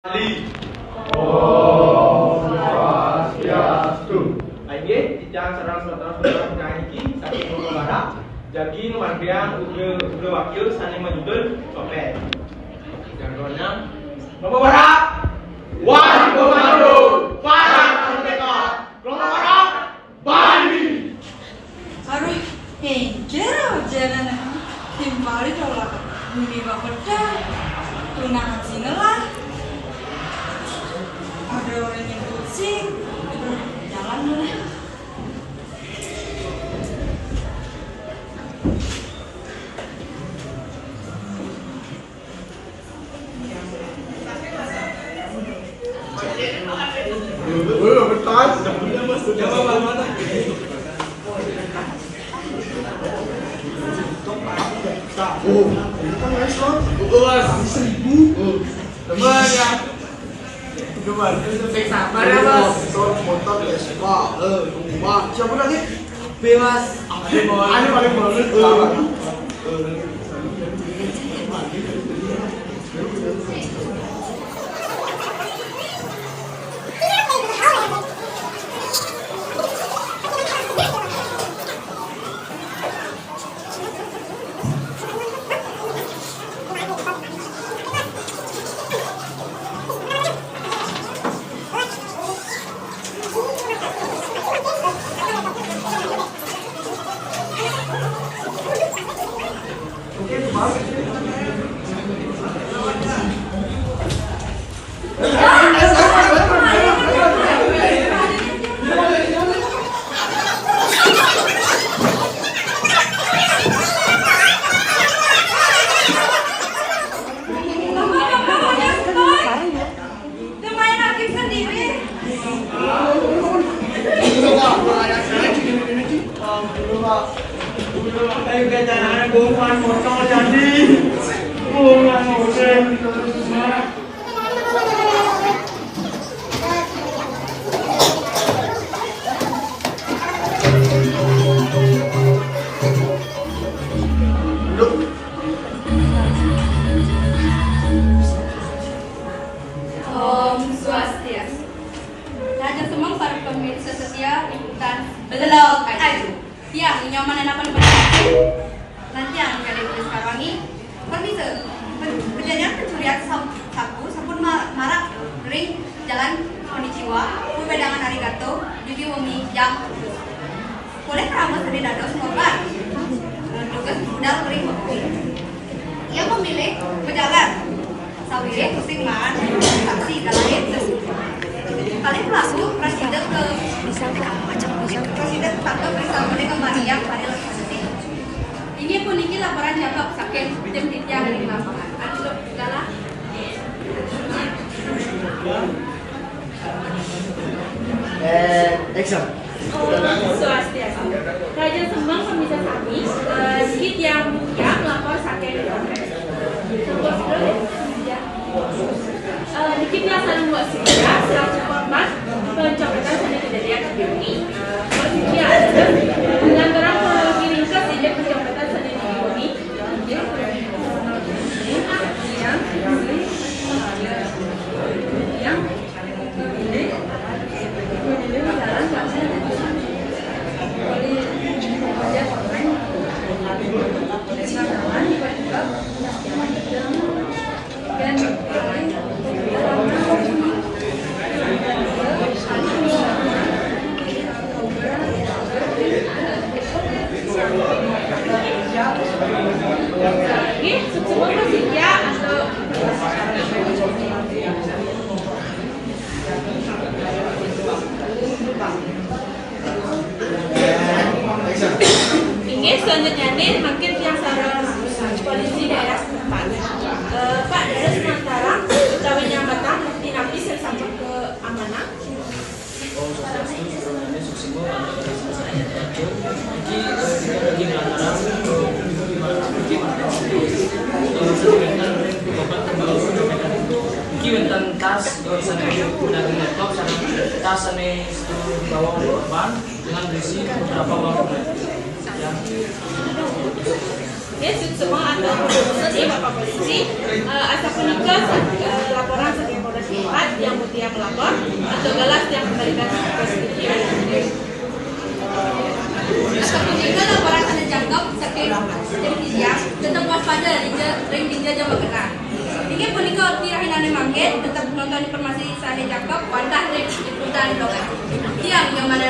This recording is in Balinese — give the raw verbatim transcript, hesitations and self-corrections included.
Bali. Om Swastiastu. Inggih, titiang sareng saudara-saudara titiang niki saking Lombok Barat, jagi ngamargiang uga, uga wakil sané majudul Copét. Jangkauannya, Lombok Barat, Wan Komando, Parang Merdeka, Lombok Barat, Bali. Aduh, encer hujanan. Timpali tolak. Bumi bapedah. Tunangan sini lah. Ada orang nyebut sih. Aduh, jalan dulu lah. Oh, ini kan nice, Bos. Seribu. Teman ya. Coba, sabar ya, Bos. Motor, motor, Vespa, eh, rumah. Siapa lagi? Bebas. Ada paling bagus. Lumayan aktif sendiri. Om Swastiastu. Rahayu semeng para pemirsa setia liputan Belok Aju. Tiang nyoman anak penumpang. Nanti yang jadi tulis karwangi. Permisi, pen-, kejadian pencurian sab-, sabu sampun ma-, marak ring Jalan Konnichiwa, wewedangan Arigato, dugi wengi jam. Polih krama sane dados korban. Tugas budal ring hukum. Ia memilih bejalan. Sawiréh tusing maan saksi dalahe. Kalih pelaku prasida ka, prasida tangkep ring sajeroning lemari yang pada lokasi. Inggih puniki laporan jangkep saking tim titiang ring lapangan. Anu galah. Eh, action. Om Swastiastu. Rahayu semeng pemirsa sami, eh, niki tiang, tiang melapor saking Polres. Sampun sudah, ya? Eh, niki tiang sareng Mbok Cynthia selaku korban pencopetan sane kejadian wengi. Eh, Mbok Cynthia, dengan terang kronologi ringkes indik pencopetan sane wengi. Yang, yang, yang Inggih, selanjutnya nih, mungkin tiang sareng polisi daerah setempat. Eh, Pak, dados sementara utawi nyambatang bukti napi sing sampun kaamanang? Oh, sampun, sampun, sampun, sampun. Iki, eh, iki lantaran, eh, iki wénten tas, eh, sané daging laptop, sareng tas sané dibawa oleh korban dengan berisi beberapa uang tunai. Ya. Nggih, suksma atur Bapak Polisi. Eh, asapunika, eh, laporan saking Polres. Tiang melapor, atau galah tiang kembalikan ke Siti. Sapunika laporan sané jangkep saking tim titiang, tetep waspada ring ja-, ring dija jaba genah. Inggih punika, orti rahinané mangkin, tetep nonton informasi sané jangkep wantah ring liputan lokal. Tiang Nyoman